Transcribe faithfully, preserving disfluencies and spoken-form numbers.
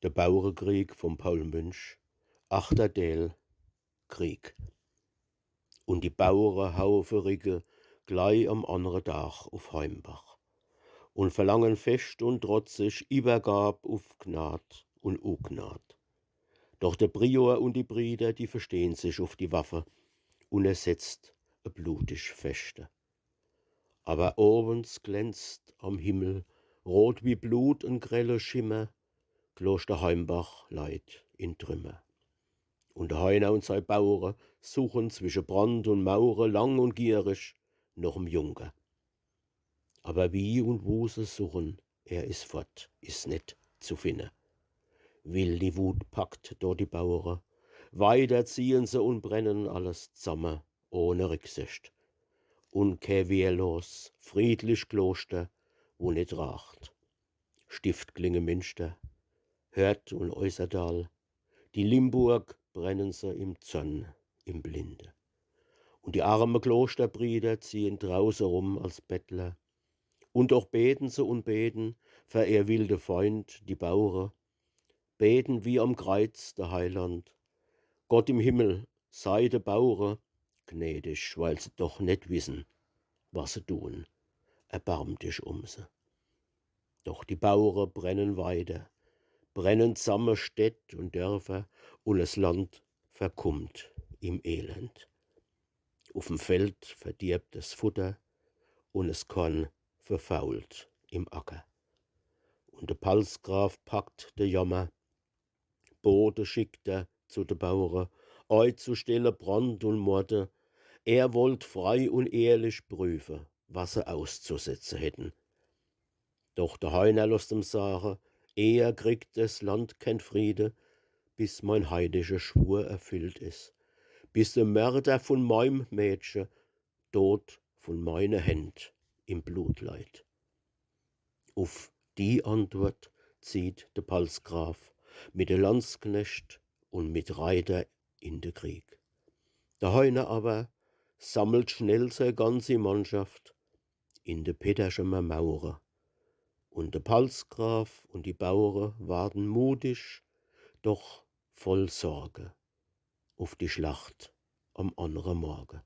De Bauerekrieg vum Paul Münch, achter Deel, Krieg. Un die Bauere haufe Rigge glei am annere Dag uf Heimbach un verlangen fescht un trotzig Iwwergab uf Gnad un Ugnad. Doch de Prior un die Brieder, die verstehn sich uf die Waffe un es setzt e blutig Fechte. Awwer owens glänzt am Himmel, rot wie Blut, en grelle Schimmer, Kloster Heimbach leit in Trümmer. Un de Heiner un sei Bauere suchen zwische Brand un Mauere lang un gierig noch em Junker. Awwer wie un wu se suchen, er is fort, is net zu finne. Wildi Wut packt do die Bauere. Weiter ziehen se un brennen alles zamme, ohne Rücksicht. Un kä wehrlos, friedlich Kloster, wo net raacht. Stift Klingeminschter, Hördt un Eußerdal, die Limburg brennen se im Zorn, im Blinde. Un die arme Klosterbrieder ziehen drauße rum als Bettler. Un doch beten se un beten fer ehr wilde Feind, die Bauere, beten wie am Kreiz de Heiland: Gott im Himmel, sei de Bauere gnädig, weil se doch net wissen, was se tun. Erbarm dich um se. Doch die Bauere brennen weiter, brennen zamme Städt un Dörfer, un es Land verkummt im Elend. Uf em Feld verdirbt es Futter un es Korn verfault im Acker. Un de Palzgraf packt de Jammer, Bote schickt er zu de Bauere, eizustelle Brand un Morde. Er wollt frei un ehrlich prüfe, was se auszusetze hätten. Doch de Heiner losst em sage: Eher kriegt des Land kän Friede, bis mein heidische Schwur erfüllt is, bis de Mörder vun meim Mädche dot vun meine Händ im Blut leit. Uf die Antwort zieht de Palzgraf mit de Landsknecht un mit Reiter in de Krieg. De Heiner awwer sammelt schnell sei ganzi Mannschaft in de Peterschemer Mauere. Un de Palzgraf un die Bauere warten mutig, doch voll Sorge uf die Schlacht am annere Morge.